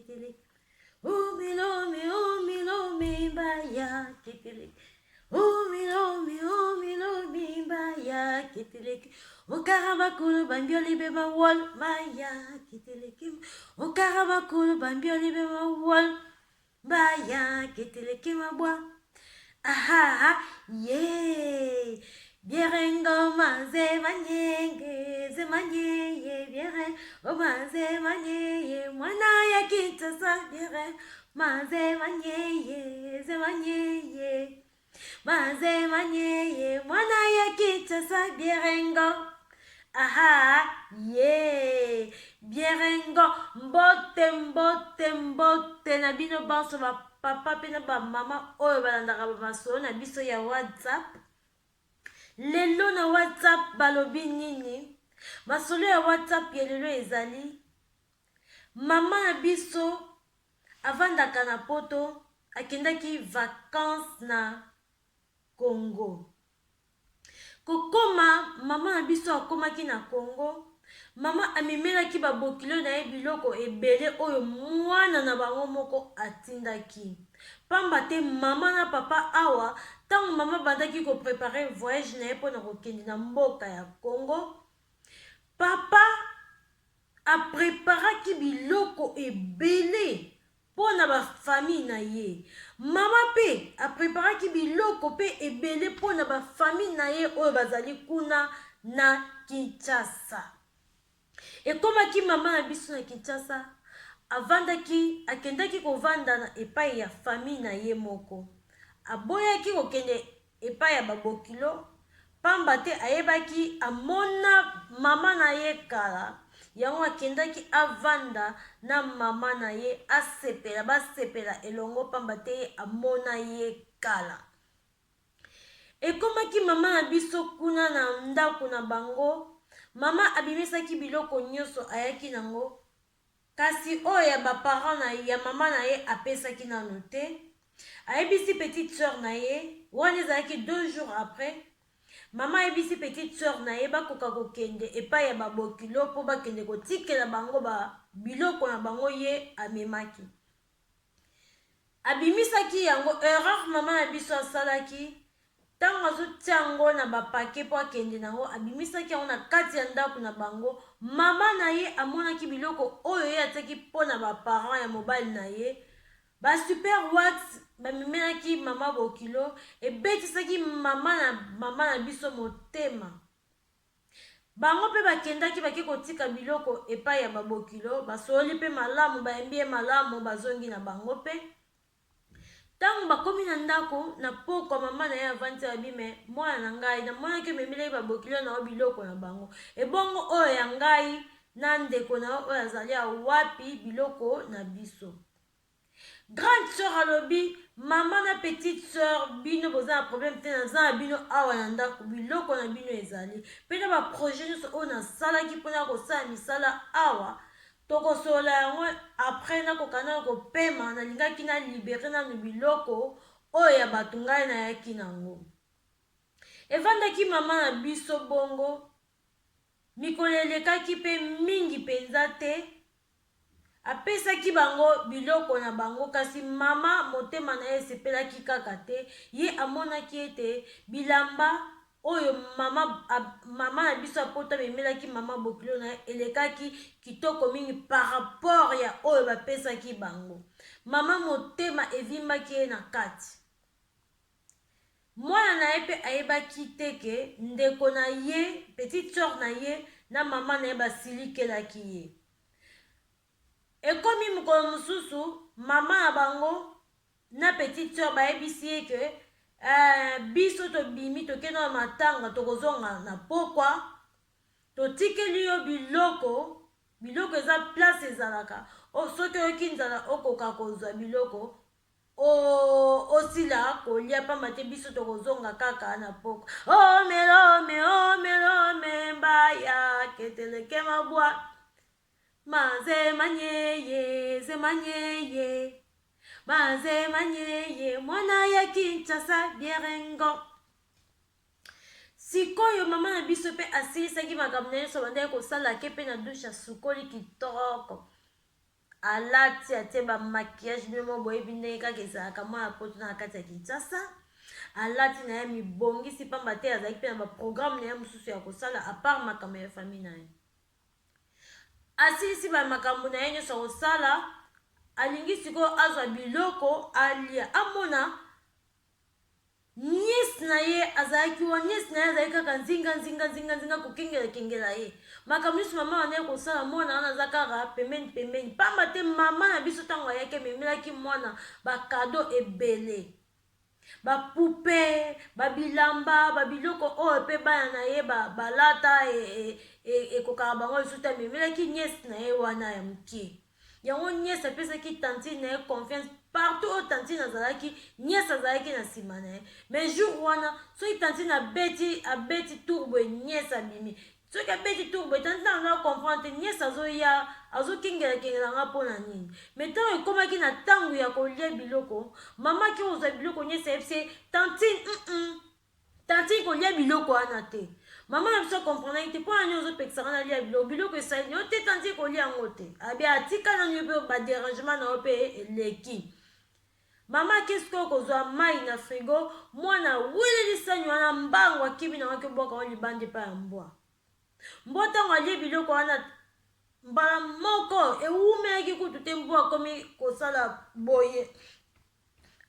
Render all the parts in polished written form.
keteleke Omilomi omilomi mbaya keteleke Omilomi omilomi mbaya keteleke Okara bakolo bambioli be bawol mbaya keteleke Okara bakolo bambioli be bawol Baya keteleke mabwa aha ye biere ngoma ze manyenge ze manyeye biere ngoma ze manyeye mwana ya Kinshasa biere maze manyeye ze manyeye maze manyeye mwana ya Kinshasa biere ngoma aha ye bierengo mbote mbote mbote na bino banso bapapa mpe na bamama oyo balandaka bamasolo na biso ya whatsapp lelo na whatsapp balobi nini masolo ya whatsapp ya lelo ezali mama na biso avandaka na poto akendaki vacances na congo Kokoma, mama na biso akomaki na Congo. Mama amemelaki babokilo na ye biloko ebele oyo mwana na bango moko atindaki. Pamba te mama na papa awa, ntango mama abandaki ko preparer voyage na ye mpo na kokende na mboka ya Congo, papa a preparaki biloko ebele mpo na ba famille na ye. Mama mpe a preparaki biloko mpe ebele mpo na ba famille na ye oyo bazali kuna na Kinshasa. Ekomaki mama na biso na Kinshasa, avandaki, akendaki kovanda na epai ya famille na ye moko. Aboyaki kokende epai ya babokilo, pamba te ayebaki amona mama na ye kala, yango akendaki avanda na mama na ye asepela, basepela elongo pamba te ye amona ye kala. Ekomaki mama na biso kuna na ndako na bango, mama abimisaki biloko nyoso ayaki nango, Kasi oyo ya ba parents na ya mama na ye apesaki nanu te. Ayebisi petite soeur na ye, wana ezalaki 2 jours après, mama ayebisi petite soeur na ye bakoka kokende epai ya ba bokilo mpo bakende kotikela bango ba biloko na bango ye amemaki. Abimisaki yango, erreur mama na biso asalaki, tango azotia yango na ba paquet mpo akende na yango, abimisaki yango na kati ya ndako na bango. Mama na ye amonaki biloko oyo ye atiaki mpo na ba parents ya mobali na ye. Ba super wax bamemelaki mama bokilo, ebetisaki mama na mama na biso motema. Bango mpe bakendaki bake kotika biloko epai ya babokilo, basololi mpe malamu, bayambi ye malamu, bazongi na bango mpe. Ntango bakomi na ndako, na pokwa, mama na ye avandi alobi, Me mwana na ngai, namonaki omemelaki babokilo na yo biloko na bango. Ebongo oyo ya ngai na ndeko na yo oyo azali awa, wapi biloko na biso? Grande sœur alobi, mama na petite sœur bino boza na problème te, naza na bino awa na ndako, biloko na bino ezali mpe na ba projet nyonso oyo nasalaki mpona kosala misala awa, tokosolola yango après. Nakoka nano kopema, nalingaki na libere nano biloko oyo ya bato ngai nayaki nango. Evandaki mama na biso bongo, mikolo elekaki mpe mingi mpenza te, Apesaki bango biloko na bango, kasi mama motema na ye esepelaki kaka te. Ye amonaki ete bilamba oyo mama, mama na biso ya poto amemelaki mama bokilo na ye elekaki kitoko mingi par rapport ya oyo bapesaki bango. Mama motema evimbaki ye na kati. Mwana na ye mpe ayebaki te ke ndeko na ye, petite sœur na ye na mama na ye basilikelaki ye. Ekomi mokolo mosusu, mama na bango na petite sœur bayebisi ye ke eh, biso tobimi tokende na matanga, tokozonga na pokwa, totikeli yo biloko, biloko eza place ezalaka, soki oyoki nzala okoka kozwa biloko osila kolia, pamba te biso tokozonga kaka na pokwa. Omelome omelome mbaya keteleke mabwa maze manyeye ze manyeye maze manyeye mwana ya Kinshasa bierengo. Sikoyo mama na biso mpe asilisaki makambo na ye nyonso abandaki kosala, ake mpe na dushe asukoli kitoko. Alati, atie ba maquillage, bino moko boyebi ndenge kaka ezalaka mwana poto na kati ya Kinshasa. Alati na ye, mibongisi, pamba te azalaki mpe na baprogramme na ye mosusu ya kosala à part makambo ya famille na ye. Asilisi bamakambo na ye nyonso ya kosala, alingi sikoyo azwa biloko alia. Amona nièce na ye azalaki wa, nièce na ye azalaki kaka nzinga nzinga nzinga nzinga, kokengela-kengela ye makambo nyonso mama wana ye kosala. Mwana wana aza kaka pembeni pembeni, pamba te mama na biso, ntango ayaki, amemelaki mwana bacadeaux ebele, bapoupées, babilamba, babiloko oyo mpe bana na ye balata ekokaka bango lisusu te. Amemelaki nièce na ye wana ya moke yango. Nièce apesaki tantine na ye confiance. Partout oyo tantine azalaki, nièce azalaki na nsima na ye. Mais jour wana, soki tantine abeti, abeti tour boye, nièce abimi. Soki abeti tour boye, tantine aza comprendre te, nièce azoya, azokengelakengela nga mpo na nini? Mais ntango ekomaki na ntango ya kolia biloko, mama aki kozwa biloko, nièce ayebisi tantine: Tantine, kolia biloko wana te." Mama na biso comprendaki te mpo na nini ozopekisaka nalia biloko. Biloko esali yo te, tantine, kolia yango te. Abi atika nanu, yo mpe badérangement na yo mpe eleki. Mama ake sikoyo kozwa mai na frigo. Mwana weleli sani wana mbango, akimi nango, akobwaka ngo libanda epai ya mbwa. Mbwa, ntango alie biloko wana, mbala moko, ewumelaki kutu te, mbwa akomi kosala boye.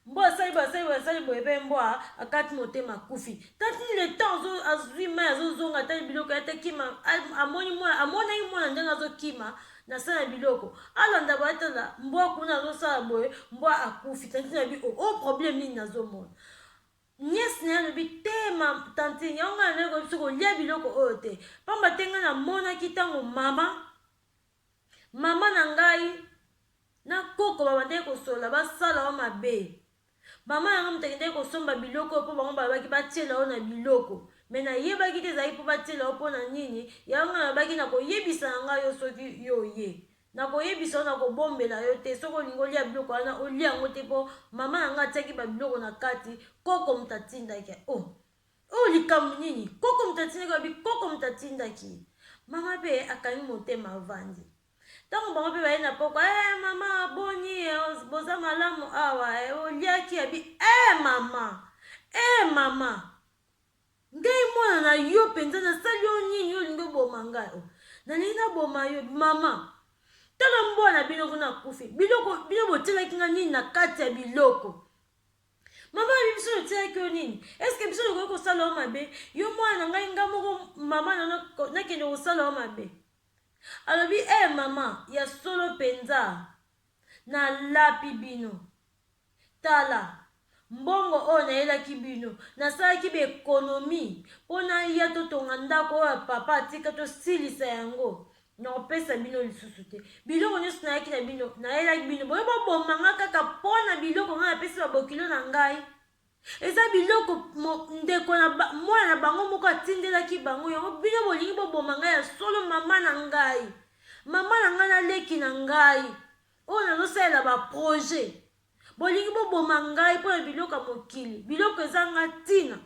Mbwa asali boye, asali boye, asali boye, mpe mbwa akati motema, akufi. Tantine, le temps azwi mai, azozonga, atali biloko ya te, kima. Amoni mwana, amonaki mwana ndenge azokima na sala ya biloko. Alanda boye, atala mbwa kuna azosala boye, mbwa akufi. Tantine abi: "O oh, problème nini nazomona?" Nièce na ye alobi: "Te, ma tantine, yango ngai nayoka biso kolia biloko oyo te, pamba te ngai namonaki ntango mama na ngai na koko babandaki kosola, basala o mabe. Mama yango moto akendaki kosomba biloko oyo mpo bango balobaki batiela yo na biloko, mais nayebaki te ezalaki mpo batiela yo mpo na nini. Yango ngai nalobaki na koyebisa na ngai yo, soki yo ye, nakoyebisa yo, nakobombela yo te. Soki olingi olia biloko wana, olia yango te, mpo mama na ngai atiaki babiloko na kati. Koko moto atindaki." Oh, oyo likambo nini? Koko moto atindaki? Babi koko moto atindaki. Mama mpe akangi motema, avandi. Ntango bango mpe baye na poko: "E mama, boni, boza malamu awa? E, oliaki?" Abi: "E mama, e mama, ngai mwana na yo mpenza, nasali yo nini olingi oboma ngai? O nalingi naboma yo? Mama, tala mbwa na bino kuna akufi. Biloko bino botielaki nga nini na kati ya biloko?" Mama abi: "Biso totielaki yo nini? Est-ce biso tokoki kosala yo mabe? Yo mwana na ngai, nga moko mama nakende kosala yo mabe?" Alobi: "E mama, ya solo mpenza nalapi bino. Tala mbongo oyo nayelaki bino, nasalaki baéconomies mpo naya totonga ndako oyo papa atika, tosilisa yango. Nakopesa bino lisusu te. Biloko nyonso nayaki na bino, nayelaki bino, boye bobomanga kaka mpo na biloko ngai napesi babokilo na ngai. Eza biloko ndeko na mwana na bango moko atindelaki bango yango. Bino bolingi boboma ngai? Ya solo, mama na ngai, mama na ngai, naleki na ngai oyo nazosalela baprojet, bolingi boboma ngai mpo na biloko ya mokili? Biloko ezanga ntina.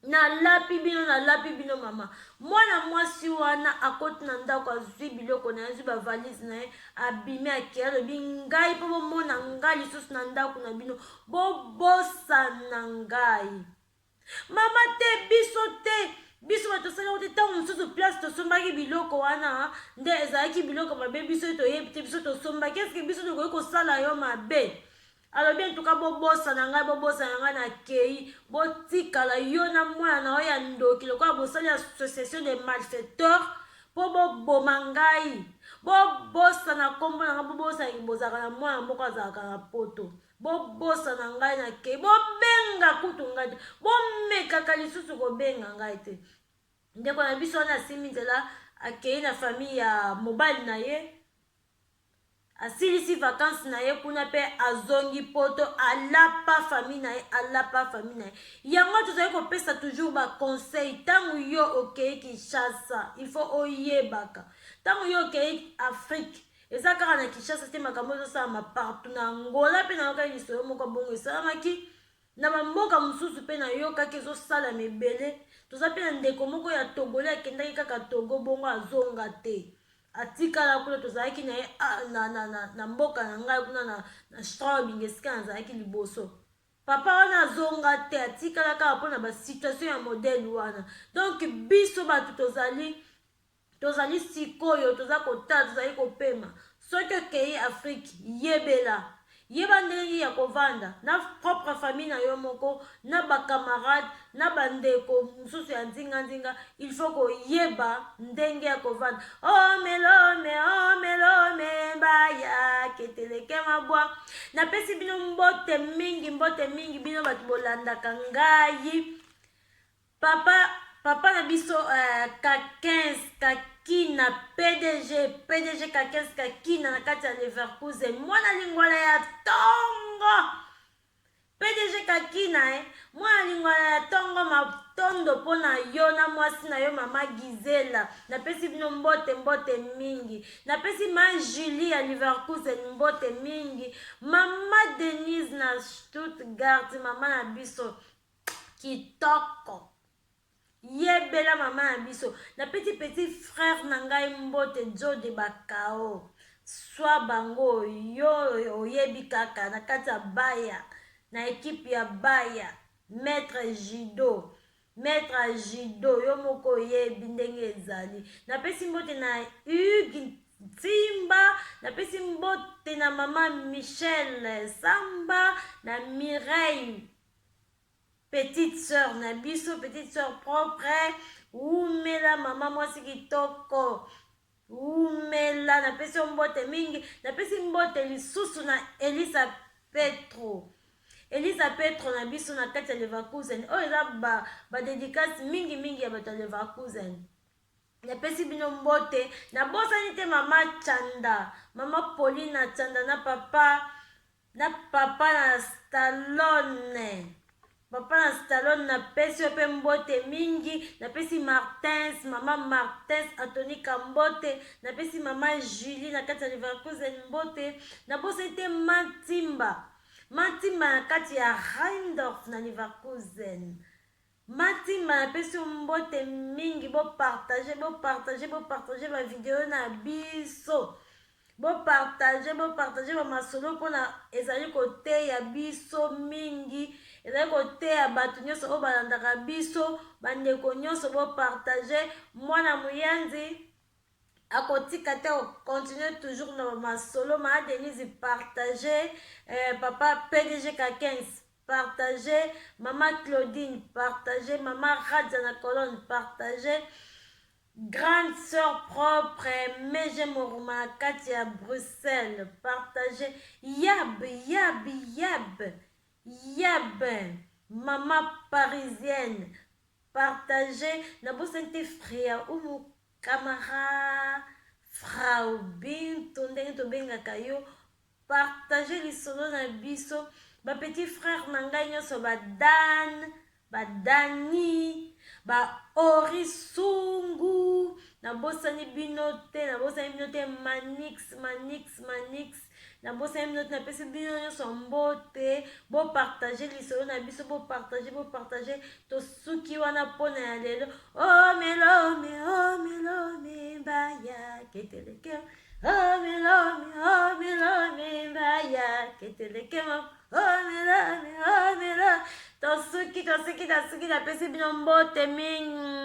Nalapi bino, nalapi bino, mama." Mwana mwasi wana akoti na ndako, azwi biloko na ye, azwi bavalise na ye, abimi, akei. Alobi: "Ngai mpo bomona ngai lisusu na ndako na bino, bobosana ngai mama te. Biso te, biso bato tosali yango te. Ntango mosusu place tosombaki biloko wana nde ezalaki biloko mabe, biso toyebi te. Biso tosombaki, est-ce biso tokoki kosala yo mabe?" Alobi: "Entuka bobosana ngai, bobosana ngai, nakei. Botikala yo na mwana na oyo ya ndoki, lokola bosali association de malfaiteurs mpo boboma ngai. Bobosana nkombo na ngai, bobosana bozalaka na mwana moko azalaka na poto. Bobosana ngai, nakei. Bobenga kutu ngai te, bomekaka lisusu kobenga ngai te." Ndeko na biso wana asimbi nzela, akei na famille ya mobali na ye, asilisi vacances na ye kuna mpe azongi poto. Alapa famille na ye, alapa famille na ye. Yango tozali kopesa toujours baconseil: ntango yo okei Kinshasa, il faut oyebaka, ntango yo okei Afrique, eza kaka na Kinshasa te. Makambo ezosalama partout. Na Angola mpe nayokaki lisolo moko bongo esalamaki, na bamboka mosusu mpe nayokaki ezosalama ebele. Toza mpe na ndeko moko ya Togolais, akendaki kaka Togo bongo, azonga te. Atikala kuna, tozalaki na ye na, na, na, na mboka na ngai kuna na, na Straubing, esika nazalaki liboso. Papa wana azonga te, atikala kaka mpona basituation ya modele wana. Donc biso bato tozali tozali sikoyo, toza kotala, tozali kopema. Soki okei Afrike, yebela, yeba ndenge ya kovanda na propre famille na yo moko, na bacamarade, na bandeko mosusu ya nzinganzinga. Il faut koyeba ndenge ya kovanda. Omelome, omelome, baya keteleke mabwa. Napesi bino mbote mingi, mbote mingi, bino bato bolandaka ngai. Papa, papa na biso K15 Kakina, PDG, PDG K15 Kakina na kati ya Leverkusen, mwana lingwala ya tongo. PDG Kakina, mwana lingwala ya tongo, matondo mpo na yo na mwasi na yo mama Gizela. Napesi bino mbote, mbote mingi. Napesi ma Julie ya Leverkusen mbote mingi, mama Denise na Stuttgart, mama na biso kitoko, yebela mama na biso. Napesi petit frère na ngai mbote, Jode Bakao, swa bango yo oyebi kaka na kati ya Baya, na ekipe ya Baya, maître judo, maître ya judo, yo moko oyebi ndenge ezali. Napesi mbote na Hugues Ntimba, napesi mbote na mama Michel Samba, na Mireille, petite sœur na biso, petite sœur propre. Umela mama, mwasi kitoko, umela. Napesi yo mbote mingi. Napesi mbote lisusu na Elisa Petro, Elisa Petro na biso na kati ya Leverkusen. Oyo eza badédicace ba mingimingi ya bato ya Leverkusen. Napesi bino mbote. Nabosani te mama Chanda, mama Paulina Chanda, na papa na Stallone, papa na Stallone, napesi yo mpe mbote mingi. Napesi Martins, mama Martins Antonika mbote. Napesi mama Julie na kati ya Leverkusen mbote. Nabosani te Matimba, Matimba na kati ya Rheindorf na Leverkusen. Matimba, napesi yo mbote mingi. Bopartage, bopartage, bopartage bavideo na biso, bopartage, bopartage bamasolo, mpona ezali koteya biso mingi, ezali koteya bato nyonso oyo balandaka biso. Bandeko nyonso, bopartage. Mwana moyanzi akotika te, continue toujours na bamasolo. Maa Denise, partage. Papa PDG Kakens, partage. Mama Claudine, partage. Mama Radia na Colonne, partage. Grande sœur propre Mege Moruma na kati ya Bruxelles, partage. Yab, yab, yab, yab, mama parisienne, partage. Nabosani te Frea Umu Kamara, Frau Binto, ndenge tobengaka yo, partage lisolo na biso. Bapetit frère na ngai nyonso, badan, badani, baori sungu, nabosani bino te, nabosani bino te. Manix, Manix, Manix, nabosani bino te. Napesi bino nyonso mbote. Bopartage lisolo na biso, bopartage, bopartage. Tosuki wana mpona ya lelo. Omelome, omelome, baya keteleke, omelome, omelome, baya keteleke, omelome, omelome. Tosuki, tosuki, tosuki. Napesi bino mbote mingi.